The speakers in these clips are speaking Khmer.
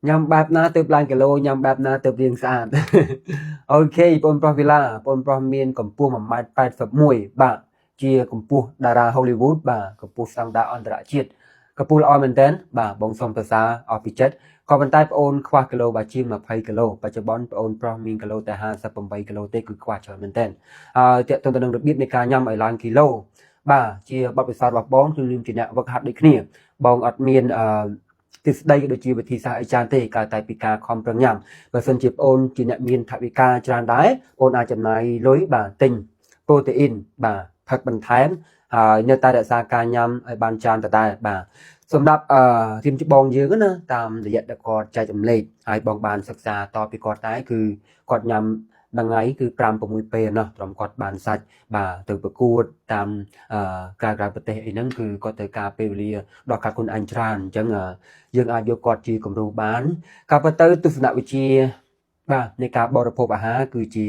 ញ៉ាំបែបណាទើបឡើងគីឡូញ៉ាំបែបណាទើបរាងស្អាត OK បងប្រុសវិឡាបងប្រុសមានកម្ពស់1ម៉ែត្រ81បាទជាកម្ពស់តារា Hollywood បាទកម្ពស់ស្តង់ដារអន្តរជាតិកម្ពស់ល្អមែនតើបាទបងសូមសរសើរអស់ពីចិត្តក៏ប៉ុន្តែប្អូនខ្វះគីឡូបាទជាង20គីឡូបច្ចុប្បន្នប្អូនប្រុសមានគីឡូតែ58គីឡូទេគឺខ្វះច្រើនមែនតើហើយទាក់ទងទៅនឹងរបៀបនៃការញ៉ាំឲ្យឡើងគីឡូបាទជាបទពិសោធន៍របស់បងគឺខ្ញុំជាអ្នកវឹកហាត់ដូចគ្នាបងអត់មានអឺ ទ្រឹស្ដីក៏ដូចជាវិធីសាស្ត្រអីច្រើនទេកើតតែពីការខំប្រឹងញ៉ាំបើសិនជាប្អូនជាអ្នកមានថវិកាច្រើនដែរប្អូនអាចចំណាយលុយបាទទិញប្រូតេអ៊ីនបាទផឹកបន្ថែមហើយនៅតែរក្សាការញ៉ាំឲ្យបានច្រើនដដែលបាទសម្រាប់អឺរៀមច្បងយើងណាតាមរយៈដែលគាត់ចែករំលែកហើយបងបានសិក្សាតពីគាត់ដែរគឺគាត់ញ៉ាំមួយថ្ងៃគឺ5 6ពេលណោះត្រឹមគាត់បានសាច់បាទទៅប្រកួតតាមអឺក្រៅក្រៅប្រទេសអីហ្នឹងគឺគាត់ត្រូវការពេលវេលាដល់ការខ្លួនឯងច្រើនអញ្ចឹងយើងអាចយកគាត់ជាគំរូបានការពិតទៅទស្សនវិជ្ជាបាទនៃការបរិភោគអាហារគឺជា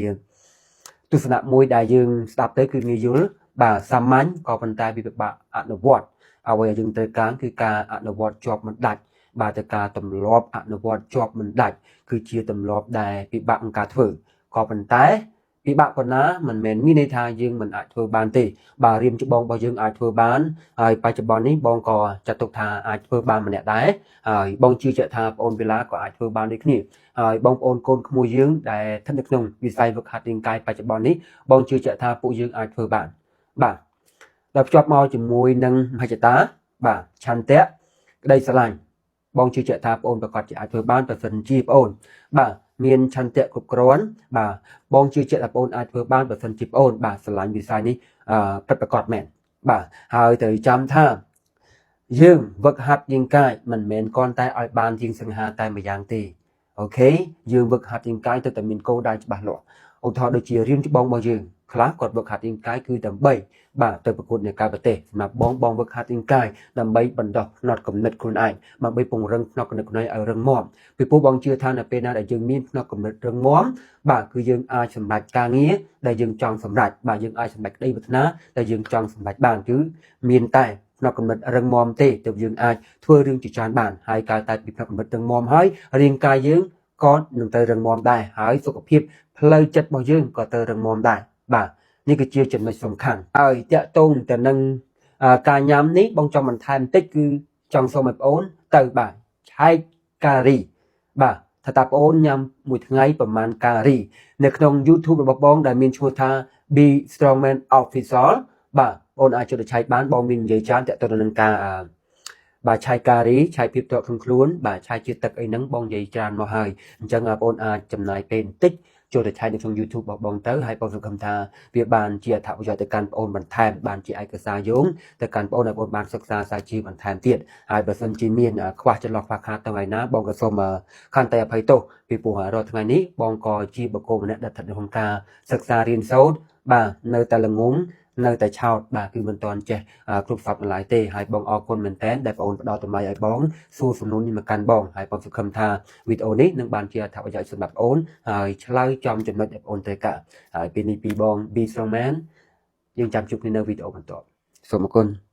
ទស្សនៈមួយដែលយើងស្ដាប់ទៅគឺងាយយល់បាទសាមញ្ញក៏ប៉ុន្តែវាពិបាកអនុវត្តអ្វីដែលយើងត្រូវការគឺការអនុវត្តជាប់មិនដាច់បាទទៅការទម្លាប់អនុវត្តជាប់មិនដាច់គឺជាទម្លាប់ដែលពិបាកក្នុងការធ្វើក៏ប៉ុន្តែពិបាកប៉ុណ្ណាមិនមែនមានន័យថាយើងមិនអាចធ្វើបានទេបាទរៀមច្បងរបស់យើងអាចធ្វើបានហើយបច្ចុប្បន្ននេះបងក៏ចាត់ទុកថាអាចធ្វើបានម្នាក់ដែរហើយបងជឿជាក់ថាបងអូនវិឡាក៏អាចធ្វើបានដូចគ្នាហើយបងប្អូនកូនក្មួយយើងដែលស្ថិតនៅក្នុងវិស័យវឹកហាត់រាងកាយបច្ចុប្បន្ននេះបងជឿជាក់ថាពួកយើងអាចធ្វើបានបាទដល់ភ្ជាប់មកជាមួយនឹងមហិច្ឆតាបាទឆន្ទៈក្តីស្រឡាញ់បងជឿជាក់ថាបងអូនប្រកាសជាអាចធ្វើបានប្រសិនជាបងអូនបាទមានឆន្ទៈគ្រប់គ្រាន់បាទបងជឿជាក់ថាបងអូនអាចធ្វើបានប្រសិនជាបងអូនបាទស្រឡាញ់វិស័យនេះអឺពិតប្រាកដមែនបាទហើយត្រូវចាំថាយើងវឹកហាត់រាងកាយមិនមែនគ្រាន់តែឲ្យបានជាងសង្ហាតែម្យ៉ាងទេOK យើងវឹកហាត់រាងកាយទៅតែមានគោលដៅច្បាស់លាស់ឧទាហរណ៍ដូចជារៀនច្បងរបស់យើងខ្លះគាត់វឹកហាត់រាងកាយគឺដើម្បីបាទទៅប្រកួតនៅក្រៅប្រទេសសម្រាប់បងបងវឹកហាត់រាងកាយដើម្បីបណ្ដោះផ្នត់គំនិតខ្លួនឯងដើម្បីពង្រឹងផ្នត់គំនិតខ្លួនឯងឲ្យរឹងមាំពីព្រោះបងជឿថានៅពេលណាដែលយើងមានផ្នត់គំនិតរឹងមាំបាទគឺយើងអាចសម្រេចការងារដែលយើងចង់សម្រេចបាទយើងអាចសម្រេចក្តីប្រាថ្នាដែលយើងចង់សម្រេចបានគឺមានតែផ្នត់គំនិតរឹងមាំទេទើបយើងអាចធ្វើរឿងជាច្រើនបានហើយកើតតែពីផ្នត់គំនិតរឹងមាំហើយរាងកាយយើងក៏នឹងទៅរឹងមាំដែរហើយសុខភាពផ្លូវចិត្តរបស់យើងក៏ទៅរឹងមាំដែរបាទនេះគឺជាចំណុចសំខាន់ហើយទាក់ទងទៅនឹងការញ៉ាំនេះបងចង់បន្ថែមបន្តិចគឺចង់សូមឲ្យបងអូនទៅបាទឆែកកាឡូរីបាទថាតើបងអូនញ៉ាំមួយថ្ងៃប្រហែលកាឡូរីនៅក្នុង YouTube របស់បងដែលមានឈ្មោះថា Be Strongman Official បាទបងអាចចូលទៅឆែកបានបងមាននិយាយច្រើនទាក់ទងទៅនឹងការបាទឆែកកាឡូរីឆែកភាពទ្រព្យក្នុងខ្លួនបាទឆែកជាតិទឹកអីហ្នឹងបងនិយាយច្រើនមកហើយអញ្ចឹងបងអាចចំណាយពេលបន្តិចចូលទៅឆែកនៅក្នុង YouTube របស់បងទៅហើយបងសង្ឃឹមថាវាបានជាអត្ថប្រយោជន៍ទៅកាន់បងអូនបន្ថែមបានជាឯកសារយោងទៅកាន់បងអូនឲ្យបងបានសិក្សាសាជាបន្ថែមទៀតហើយបើសិនជាមានខ្វះចន្លោះខ្វះខាតទៅថ្ងៃណាបងក៏សូមខន្តីអភ័យទោសពីព្រោះរាល់ថ្ងៃនេះបងក៏ជាបុគ្គលម្នាក់ដែលស្ថិតនៅក្នុងការសិក្សារៀនសូត្របាទនៅតែល្ងងនៅតែឆោតបាទគឺមិនទាន់ចេះគ្រប់សព្វនៅឡើយទេហើយបងអរគុណមែនទែនដែលបងអូនផ្ដល់តម្លៃឲ្យបងសួរសំណួរនេះមកកាន់បងហើយបងសង្ឃឹមថាវីដេអូនេះនឹងបានជាអត្ថប្រយោជន៍សម្រាប់អូនហើយឆ្លើយចំចំណុចដែលបងអូនត្រូវការហើយពេលនេះពីបង Be Strong Man យើងចាំជួបគ្នានៅវីដេអូបន្ទាប់សូមអរគុណ។